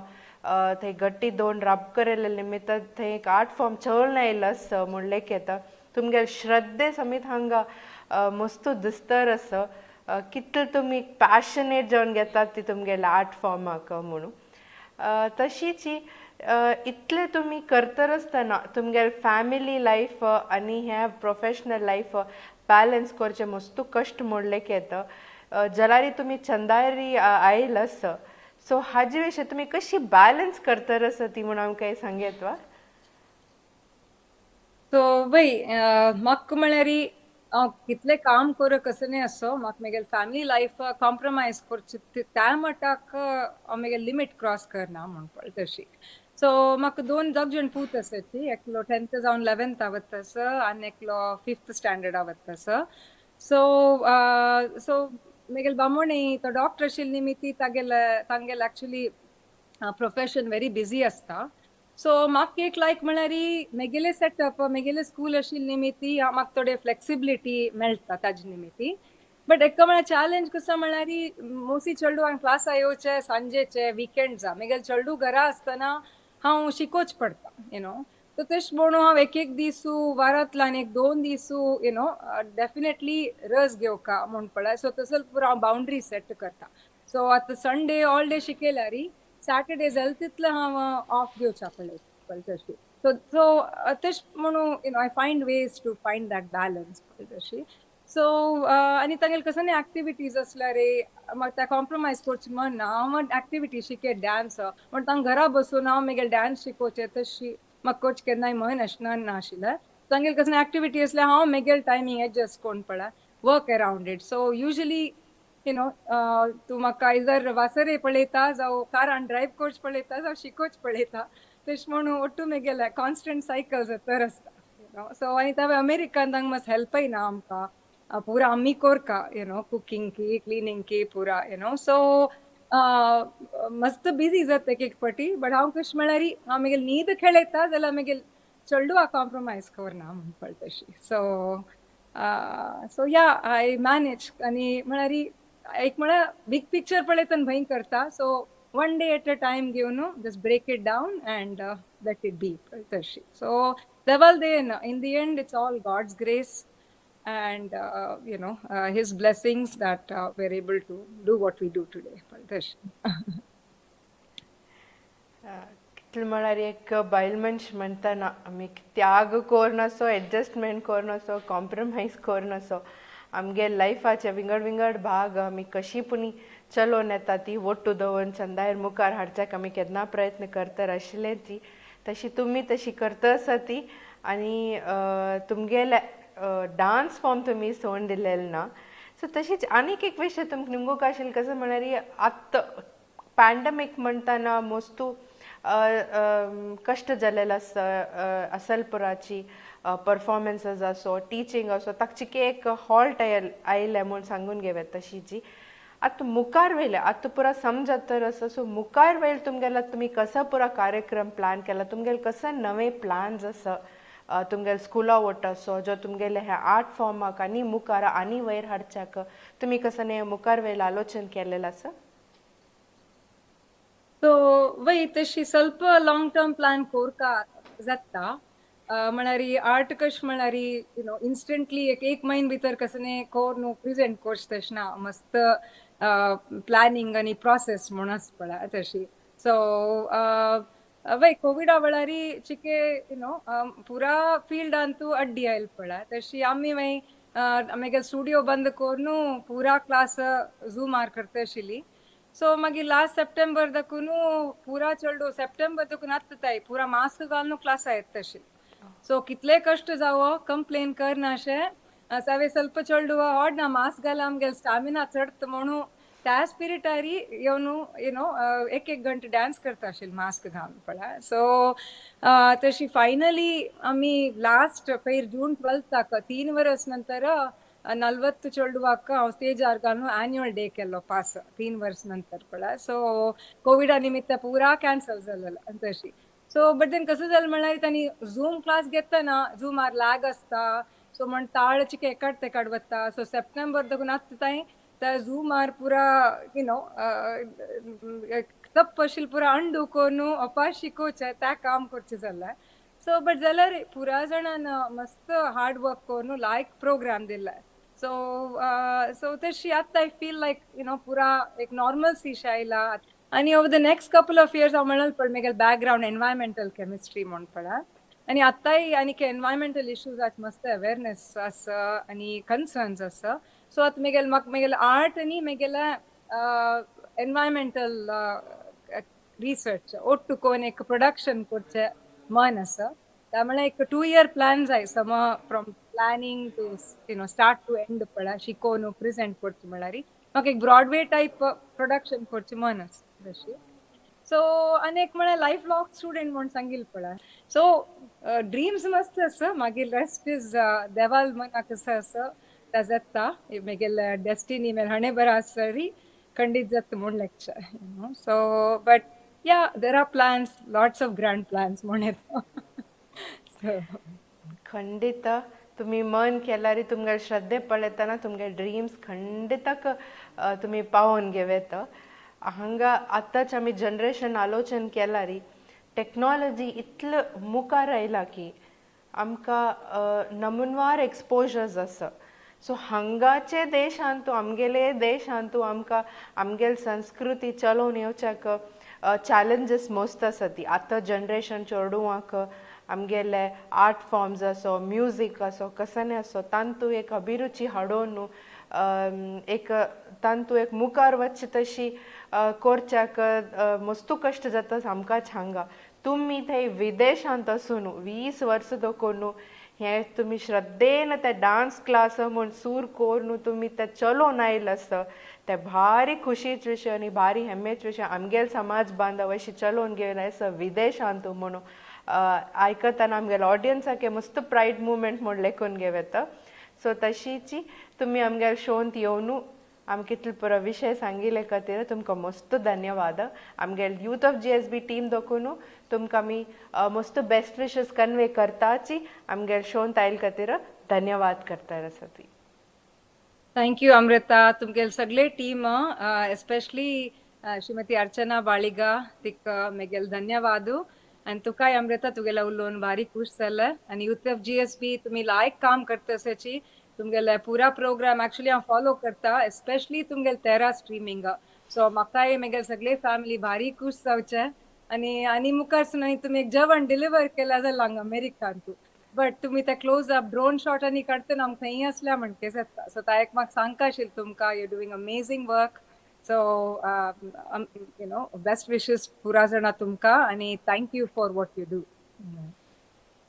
थंय गट्टी दोन राब करेले निमित्त थंय एक आर्ट फॉर्म चलोवन आयलो आसा म्हूण लेखता. तुमगेले श्रद्धे समेत हांगा मस्तू दिसतर आसा, कितले तुमी पॅशनेट जावन घेतात ती तुमगेले आर्ट फॉर्माक म्हणून. तशीच इतले तुमी करतर आसतना तुमगेले फॅमिली लायफ आनी हें प्रोफेशनल लायफ बॅलन्स करचें मस्तू कश्ट म्हूण लेखता, जाल्यार तुमी चंदायरी आयल आसा. सो हाजे विशीं तुमी कशी बॅलन्स करतर आसा ती म्हूण आमकां सांगयत वा? सो वय, म्हाका म्हळ्यार हांव कितलें काम करूं कसलें आसो, म्हाका म्हगेले फॅमिली लायफ कॉम्प्रोमायज करची त्या मटाक हांव म्हगेले लिमीट क्रॉस करना म्हूण पळय तशी. सो म्हाका दोन दोग जाण पूत आसाची. एकलो 10th जावन 11th वता आसा आनी एकलो फिफ्थ स्टँडर्डा वता आसा. सो सो म्हगेले बामोणे तो डॉक्टर आशिल्ले निमित्ती तागेले तांगेले एक्चुली प्रोफेशन व्हेरी बिजी आसता. सो म्हाका एक लायक म्हळ्यार म्हगेले सेटअप, म्हगेले स्कूल आशिल्ले निमित्ती म्हाका थोडे फ्लेक्सिबिलिटी मेळटा ताजे निमित्ती. बट एका म्हळ्यार चॅलेंज कसो म्हळ्यार मोस्टली चेडूं क्लासा येवचे सांजेचे, विकेंड्सा म्हगेले चेडूं घरा आसतना हांव शिकोवचें पडटा you know. सो तशें म्हणून हांव एक एक दिसू, वारांतल्यान एक दोन दिसू you know definitely रस घेवका म्हूण पळय. सो तसो पुरो हांव बाउंड्री सेट करता. सो आतां संडे ऑल डे शिकयल्यार सॅटर्डे जालें तितलें हांव ऑफ घेवच्या पळय तशी. सो सो तशें म्हणून I find ways to find that balance तशी. सो आनी तांगेले कसले एक्टिविटीज आसल्यार म्हाका त्या कॉम्प्रोमायज करचें मन ना. हांव एक्टिविटी शिकयत डांस म्हण तांकां घरा बसून हांव म्हगेले डांस शिकोवचें तशी म्हाका करचें केन्नाय मन नाशिल्लें. तांगेले कसले एक्टिविटी आसल्यार हांव म्हगेले टायमींग एडजस्ट करून पळय work around it. So usually तूं म्हाका आयदर वासरे पळयता, जावं कारान ड्रायव करचें पळयता, जावं शिकोवचें पळयता. तशें म्हणून ಒಟ್ಟು म्हगेले कॉन्स्टंट सायकल तर आसता you know. सो आनी तांवें अमेरिकन तांकां मातसो हेल्पय ना आमकां, पुरा आमी कोरका you know, cooking की, क्लिनींग की पुरा you know. सो मस्त बिजी जाता एक एक फावटी. बट हांव कशें म्हळ्यार हांव म्हगेले न्हीद खेळयता जाल्यार म्हगेले चेडवाक कॉम्प्रोमायज करना म्हूण पळय तशी. So yeah, I manage. आनी म्हळ्यार एक म्हळ्यार बीग पिक्चर पळयतना भंय करता. So one day at a time घेवन just break it down and let it be तशी. सो देवाल then in the end it's all God's grace and his blessings that we're able to do what we do today तशी. कितलें म्हळ्यार एक बायल मनीस म्हणटना आमी त्याग करून असो, एडजस्टमेंट करून असो, कॉम्प्रोमायज करून असो, आमगे लायफाचे विंगड विंगड भाग आमी कशी पुणी चलोवन येता ती ಒಟ್ಟು दवरून चंदायर मुखार हाडच्याक आमी केन्ना प्रयत्न करतर आशिल्ले ती. तशी तुमी तशी करता आसा ती. आनी तुमगेले डांस फॉर्म तुमी सोडून दिलेले ना. सो तशीच आनीक एक विशय तुमकां निमगूंक आशिल्लें. कसो म्हळ्यार आतां पॅन्डमीक म्हणटना मोस्तू कश्ट जालेले आसा असलपुराची. परफॉर्मन्सीस असो, टिचींग असो, ताका चिके एक हॉल्ट आयले म्हूण सांगून घेवया तशी. आतां मुखार वयले आतां पुरा समजत तर आसा. सो मुखार वयले तुमगेलो तुमी कसो पुरा कार्यक्रम प्लॅन केला, तुमगेले कसो नवे प्लॅन्स आसा तुमगेले स्कुला वट असो, जो तुमगेले हे आर्ट फॉर्माक आनी मुखार आनी वयर हाडच्याक तुमी कसो मुखार वयले आलोचन केलेलें आसा? सो वय, तशी ಸ್ವಲ್ಪ ಲಾಂಗ್ ಟರ್ಮ್ ಪ್ಲಾನ್ कोरका जाता. म्हळ्यार आर्ट कशें म्हळ्यार you know instantly एक एक म्हयन भितर कसलें कोर प्रेजेंट कोर्स तशें ना. मस्त प्लॅनिंग आनी प्रोसेस म्हूण आसा पळय तशी. सो वय, कोविडा वेळार चिके you know पुरा फिल्डांतू अड्डी आयल पळय तशी. आमी मागीर आमगे स्टुडियो बंद करून पुरा क्लास झूमार करता आशिल्ली. सो मागीर लास्ट सप्टेंबर दाखून पुरा चेडू सप्टेंबर दाखून आत्ताय पुरा मास्क घालून क्लासा येता आशिल्ली. सो कितले कश्ट जावो, कंप्लेन करनाशे. सावे ಸ್ವಲ್ಪ चेडू हाड ना मास्क घाल, आमगेले स्टामिना चडत म्हणून. त्या स्पिरिटारी येवन एक एक घंटे डान्स करता आशिल्ले मास्क घालून पळय. सो तशी फायनली आमी लास्ट पयर जून 12थाक 3 वर्स नंतर 40 चेडवाक हांव स्टेजार घालून एन्युअल डे केल्लो पास 3 वर्स नंतर पळय. सो कोविडा निमित्त पुरा कॅन्सल जालेलो तशी. सो बट then कसं जालें म्हणल्यार, तांणी झूम क्लास घेतना झूमार लॅग आसता, सो म्हण ताळ चिके एकाड तेकाड वता. सो सप्टेंबर देखून आतां तांय त्या झूमार पुरा तप्प आशिल्लें पुरा अंडू करून अपास शिकोवचें त्या काम करचें जालें. सो बट जाल्यार पुरा जाणान मस्त हार्ड वर्क करून लायक प्रोग्राम दिलाय. सो सो तशी आतां I feel like पुरा एक नॉर्मल शी आयला. आनी over the next couple of years हांव म्हणल पळय, म्हगेलें बॅकग्रावंड एनवायरमेंटल केमिस्ट्री म्हूण पळय आनी आतांय आनी एनवायरमेंटल इश्यूज मस्त अवेअरनेस आसा आनी कन्सर्न्स आसा. सो आतां म्हगेलें, म्हाका म्हगेलें आर्ट आनी म्हगेलें एनवायरमेंटल रिसर्च ಒಟ್ಟು कोन एक प्रोडक्शन करचें मन आसा. त्यामुळे एक 2 इयर प्लॅन जाय सम from planning to start to end पळय, शिकोवन प्रेझेंट करचें म्हळ्यार म्हाका एक ब्रॉडवे टायप प्रोडक्शन करचें मन आसा तशी. सो आनी एक म्हळ्यार लायफ लॉंग स्टुडंट म्हूण सांगील पळय. सो ड्रीम्स मस्त आसा, मागीर रेस्ट is देवाल मनाक कसो आसा ता जाता. म्हगेले डेस्टिनी मेल हणे बरो आसरी खंडीत जाता म्हूण lecture. So but yeah, there are plans, lots of grand plans म्हूण येता. सो खंडित, तुमी मन केल्यार, तुमगे श्रद्धे पळयतना तुमगे ड्रीम्स खंडित तुमी पावोवन घेवेत. हांगा आतांच आमी जनरेशन आलोचन केल्यार, टॅक्नॉलॉजी इतलो मुखार आयला की आमकां नमुनवार एक्सपोजर्स आसा. सो हांगाचे देशांतू, आमगेले देशांतू आमकां आमगेले संस्कृती चलोवन येवच्याक चॅलेंजीस मस्त आसा. ती आतां जनरेशन चेडवांक आमगेले आर्ट फॉर्म्स आसो, म्युजीक आसो, कसने आसो, तांतू एक अभिरुची हाडोवन एक तांतू एक मुखार वचचे तशी करच्याक मस्तू कश्ट जाता आमकांच हांगा. तुमी थंय विदेशांत आसून 20 वर्सां दखून हें तुमी श्रद्धेन ते डान्स क्लास म्हूण सूर करून तुमी ते चलोवन आयले आसा, ते भारी खुशीच विशय आनी भारी हेम्मेच विशय. आमगेले समाज बांधव अशी चलोवन घेवन आसा विदेशांत म्हणून आयकतना आमगेले ऑडियन्साक मस्त प्रायड मुवमेंट म्हूण लेखून घेव येता. सो तशीची तुमी आमगेले शोंत येवन आमकां इतलो पुरो विशय सांगिल्ले खातीर तुमकां मस्त धन्यवाद. आमगेले youth of GSB team दखून तुमकां आमी मस्त बेस्ट विशस कन्वे करताची. आमगेले शोंत आयल खातीर धन्यवाद करता आसा ती. Thank you Amrita. तुमगेले सगळे टीम, एस्पेशली श्रीमती अर्चना बाळिगा, तिक मेगेल धन्यवाद. आनी तुकाय अमृता, तुगेले उलोवन भारी खुश जालें. आनी यूथ ऑफ जीएसबी तुमी लायक काम करता असाची. तुमगेले पुरा प्रोग्राम एक्चुअली हांव फॉलो करता, एस्पेशली तुमगेले तेरा स्ट्रीमिंग. सो म्हाकाय, मेगेले सगळे फॅमिली भारी खुश जावचें. आनी आनी मुखार आनी तुमी एक जेवण डिलिव्हर केला जाल्यार हांगा अमेरिकांतू, बट तुमी ते क्लोज अप ड्रोन शॉट आनी काडतना आमकां थंय आसल्या म्हणके जाता. सो ता एक म्हाका सांगता आशिल्लें तुमकां, you doing amazing work. So best wishes पुरा जाणा तुमकां आनी thank you for what you do.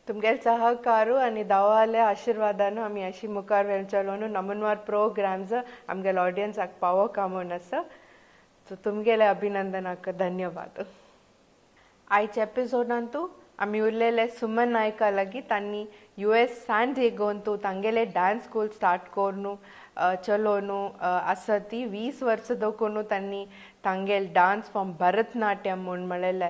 तुमगेले सहकारू आनी देवाले आशिर्वादान आमी अशी मुखार वेळ चलोवन नमनवार प्रोग्राम्स आमगेले ऑडियन्साक पावोवका म्हूण आसा. सो तुमगेले अभिनंदनाक धन्यवाद. आयच्या एपिसोडांतू आमी उरलेले सुमन नायका लागीं. तांणी यूएस सॅन डिएगोंतू तांगेले डान्स स्कूल स्टार्ट करून चलोवन आसा. ती 20 वर्सां दखून तांणी तांगेले डान्स फॉर्म भरतनाट्यम म्हूण म्हणलेले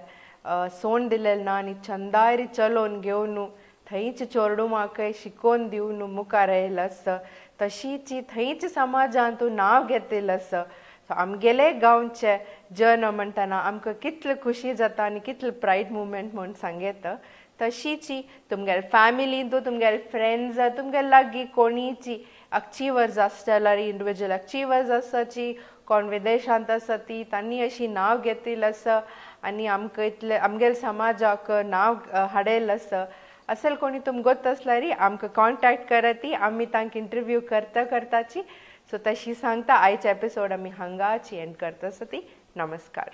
सोण दिलेलें ना आनी चंदारी चलोवन घेवन थंयच चेडवांकय शिकोवन दिवन मुखार आयले आसा. तशीच थंयच समाजांत नांव घेतिल्लें आसा. सो आमगेले गांवचे जन म्हणटना आमकां कितले खुशी जाता आनी कितले प्रायड मुवमेंट म्हूण सांगता. तशीच तुमगेले फॅमिलींतू, तुमगेले फ्रेंड्स, तुमगेले लागीं कोणीची अचिवर्स आसतल्यार, इंडिविज्युअल अचिवर्स आसाची, कोण विदेशांत आसा ती, तांणी अशी नांव घेतिल्लें आसा आनी आमकां इतले आमगेले समाजाक नांव हाडयलें आसा, असेल कोणी तुमकां गोत आसल्यार आमकां कॉन्टॅक्ट कराती. आमी तांकां इंटरव्यू करता करताची. सो तशी सांगता, आयचे एपिसोड आमी हांगाची एंड करता आसा ती. नमस्कार.